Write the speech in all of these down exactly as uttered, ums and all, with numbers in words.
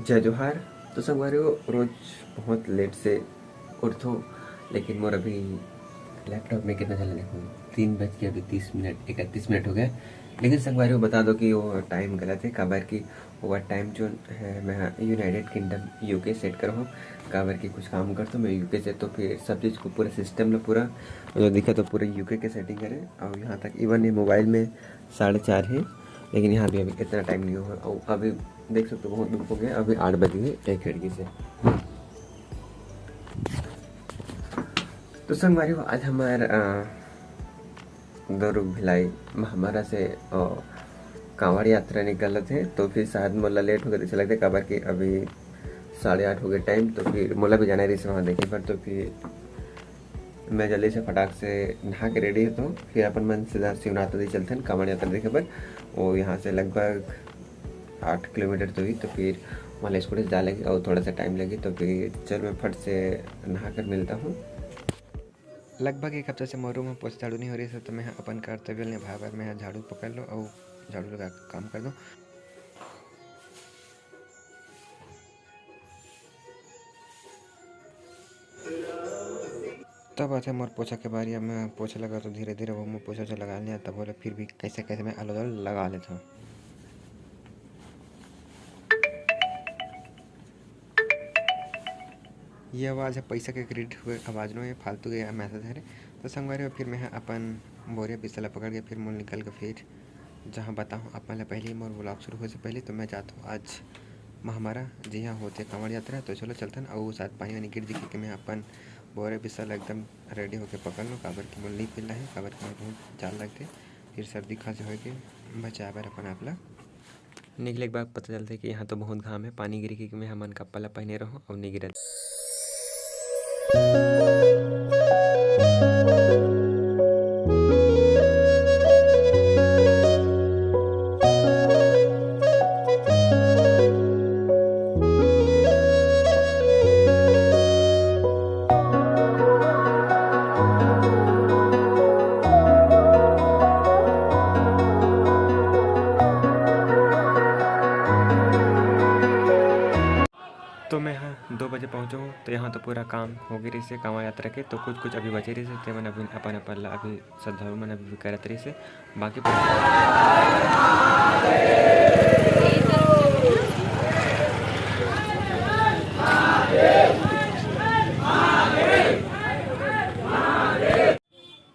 जय जोहार। तो संगवारी हो, रोज बहुत लेट से उठथों, लेकिन मोर अभी लैपटॉप में कितना चला देखो, तीन बज के अभी तीस मिनट, इकतीस मिनट हो गया। लेकिन संगवारी हो, बता दो कि वो टाइम गलत है, काबर कि वो टाइम जो है, मैं यूनाइटेड किंगडम, यूके सेट कर हूँ, काबर कि कुछ काम करथों मैं यूके से, तो फिर सब चीज़ को पूरा सिस्टम में पूरा जो दिखा तो पूरा यूके के सेटिंग करे। और यहाँ तक इवन ये मोबाइल में साढ़े चार है, लेकिन यहाँ भी अभी इतना टाइम नहीं हुआ। और अभी देख सकते हो, बहुत धूप हो गया, अभी आठ बज गए एक खिड़की से। तो संगवारी हो, आज हमार, अ, दुर्ग भिलाई महमारा से, अ, कांवड़ यात्रा निकलत है, तो फिर शायद मोला लेट हो गए, ऐसा लगता है, काबर कि अभी साढ़े आठ हो गए टाइम, तो फिर मोला भी जाना रही वहाँ देखे पर, तो फिर मैं जल्दी से फटाक से नहा के रेडी होथों, फिर अपन मन सीधा शिवनाथ नदी चलथन कांवड़ यात्रा देखे बर। वो यहाँ से लगभग आठ किलोमीटर तो ही, तो फिर वहाँ स्कूटी से जा लगी और थोड़ा सा टाइम लगी, तो फिर चल मैं फट से नहा कर मिलता हूँ। लगभग एक हफ्ता से मोर रूम में पोछा झाड़ू नहीं हो रही है, तो मैं अपन कर्तव्य निभाए बर मैं झाड़ू पकड़ लो और झाड़ू लगा के काम कर दो। तब आथे मोर पोछा के बारी। अब मैं पोछा लगा तो धीरे धीरे वो मैं पोछा उछा लगा लिया, तब बोले फिर भी कैसे कैसे मैं अलग अलग लगा लेता हूँ। ये आवाज़ है पैसा के क्रेडिट हुए आवाज़ नो, ये फालतू के मैसेज हरे। तो संगवारी हो, फिर मैं अपन बोरिया बिस्तर ला पकड़ के फिर मोल निकल के फिर जहाँ बताहूँ आप मन ला पहले ही मोर व्लॉग शुरू होए से पहले, तो मैं जात हूँ आज महमारा, जिहाँ होथे कांवड़ यात्रा। तो चलो चलथन, अउ शायद पानी वानी गिर जही कि मैं अपन बोरे बिस्तर ला एकदम रेडी होके पकड़ लूँ, काबर कि मोला नहीं पिलना है, काबर कि मोला बहुत जाड़ लगथे, फिर सर्दी खांसी होए के बचाए बर अपन आप ला। निकले के बाद पता चलथे कि यहाँ तो बहुत घाम है, पानी गिरी कि मैं हमन कपड़ा ला पहने रहूँ अउ नहीं गिरत। तो मैं ह दो बजे पहुँचे हूँ, तो यहाँ तो पूरा काम हो गए रहिसे कांवड़ यात्रा के, तो कुछ कुछ अभी बचे रहिसे, ते मन अभी अपन अपन ला अभी श्रद्धालु मन अभी करत रहिसे, बाकी पूरा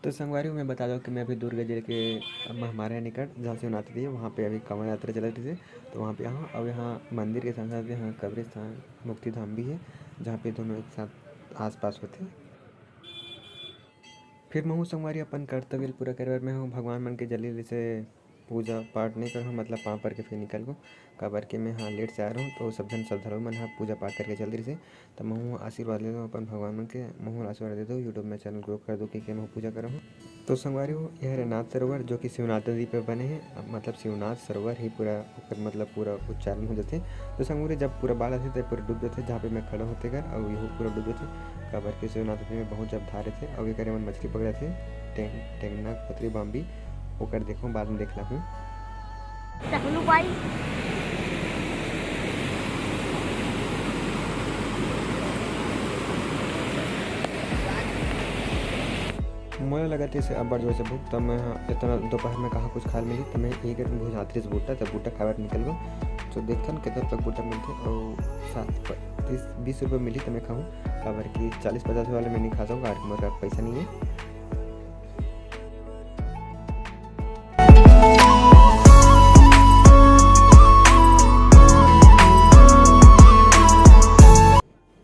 तो संगवारी हो, मैं बता दूँ कि मैं अभी दुर्ग जिले के महमारा निकट, जहाँ शिवनाथ जी है, वहाँ पे अभी कांवड़ यात्रा चलत रहिसे, तो वहाँ पे यहाँ, अब यहाँ मंदिर के साथ साथ यहाँ कब्रिस्तान, मुक्ति धाम भी है, जहाँ पे दोनों एक साथ आसपास होथे। फिर महूँ संगवारी अपन कर्तव्य ल पूरा करे बर मैं हूँ भगवान मन के जल्दी से पूजा पाठ नहीं करहूँ, मतलब पाँव पर के फिर निकल गो, काबर के मैं हाँ लेट से आ रहूँ, तो सब झन श्रद्धालु मन ह पूजा पाठ करके चल रहिसे, त महूँ आशीर्वाद ले लूँ अपन भगवान मन के, महूँ आशीर्वाद दे दो, YouTube में चैनल ग्रो कर दो, कि, कि महूँ पूजा करहूँ। तो संगवारी हो, यह हरे नाथ सरोवर, जो कि शिवनाथ नदी पे बने हैं, मतलब शिवनाथ सरोवर ही पूरा ओकर मतलब पूरा उच्चारण हो जाथे। तो संगवारी, जब पूरा बाढ़ आथे, तब पूरा डूब जाथे, जहाँ पे मैं खड़ा होते घर, और यहू पूरा डूब जाथे, काबर के शिवनाथ नदी में बहुत जब धार रहिथे, और ये करे मन मछली पकड़ाथे, टेंग-, टेंगना, पतरी, बाम्बी, ओकर देखो, बाद में देख ला हूँ। टकलू बाई। मोला लगत हे से अब्बड़ जोर से भूख, तब मैं ह इतना दोपहर में कहाँ कुछ खाए ल मिलही, तब मैं एक भुजात रहिस भुट्टा, तब भुट्टा खाए बर निकल गो। तो देखथन कितना तक भुट्टा मिलथे, अउ सात प-, तीस, बीस रुपये मिलही, तब मैं खाहूँ, काबर कि चालीस पचास वाले मैं नहीं खा सकूँ, काबर कि मोर करा पैसा नहीं है।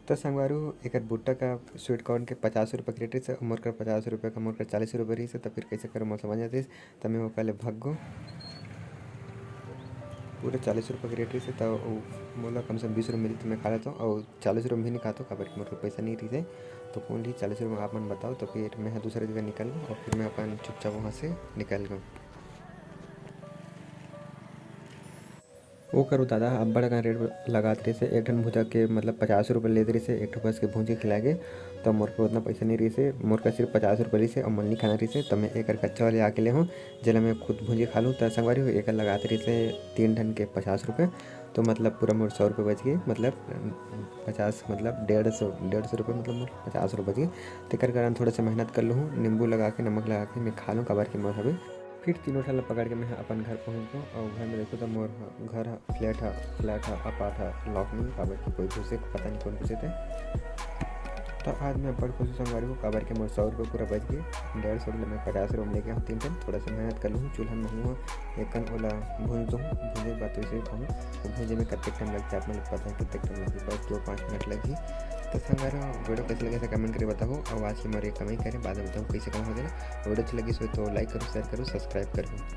तो संगवारी हो, एकर भुट्टा का स्वीट कॉर्न के पचास रुपये के रेट रहिस, मोर कर पचास रुपये का, मोर कर चालीस रुपये रहिस, तो फिर कैसे करो, मोर समझ आतिस, तो मैं वो पहले भग गो। पूरे चालीस रुपये के रेट रहिस, तो वो मोला कम से कम बीस रुपये मिली, तो मैं खा लेता हूँ, और चालीस रुपये में भी नहीं खाता, काबर कि मोर कर पैसा नहीं रहिस। तो कौन रही चालीस रुपये में, आप मन बताओ। तो फिर मैं दूसरे जगह निकल गो, और फिर मैं अपन चुपचाप वहाँ से निकल गो। ओकर दादा ह अब्बड़ अकन रेट लगात रहिसे, एक ठन भुजा के मतलब पचास रुपये लेत रहिसे, एक ठो कस के भूंज के खिलाए के, त मोर के उतना पैसा नहीं रहिसे, मोर का सिर्फ पचास रुपये रहिसे अउ मन नहीं खाना रहिसे, त मैं एकर कच्चा वाले आके ले हूँ, जेला मैं खुद भूंज के खा लूँ। त संगवारी हो, एकर लगात रहिसे तीन ठन के पचास रुपये, तो मतलब पूरा मोर सौ रुपये बच गए, मतलब पचास, मतलब डेढ़ सौ, डेढ़ सौ रुपये, मतलब मोर पचास रुपये बच गए। तेकर कारण थोड़ा सा मेहनत कर लूँ, नींबू लगा के, नमक लगा के मैं खा लूँ, काबर के मोर हवे। फिर तीनों ठन ला पकड़ के मैं ह अपन घर पहुँच गो। और घर में देखो तो मोर ह-, घर ह, फ्लैट ह, फ्लैट ह, अपार्ट ह, लॉक नहीं, काबर कि कोई घुसे, पता नहीं कौन घुसे थे। तो आज मैं अब्बड़ खुश हूँ संगवारी हो, काबर के मोर सौ रुपये पूरा बच गए। डेढ़ सौ रुपये मैं पचास रुपये में लेके हूँ तीन ठन। थोड़ा सा मेहनत कर लूँ, चूल्हा में हूँ, एकन ओला भूंज दूँ, भूंजे के बाद तो इसे खाऊँ। तो भूंजे में कतेक टाइम लगथे, आप मन ल पता है कतेक टाइम लगथे, बस दो पाँच मिनट लगही। तो संगवारी हो, वीडियो कैसे लगे, कमेंट करके बताओ। और आज की मोर ये कमाई करे, बाद में बताऊँ कैसे कमाई होथे। वीडियो अच्छी लगी हो तो लाइक करो, शेयर करो, सब्सक्राइब करो।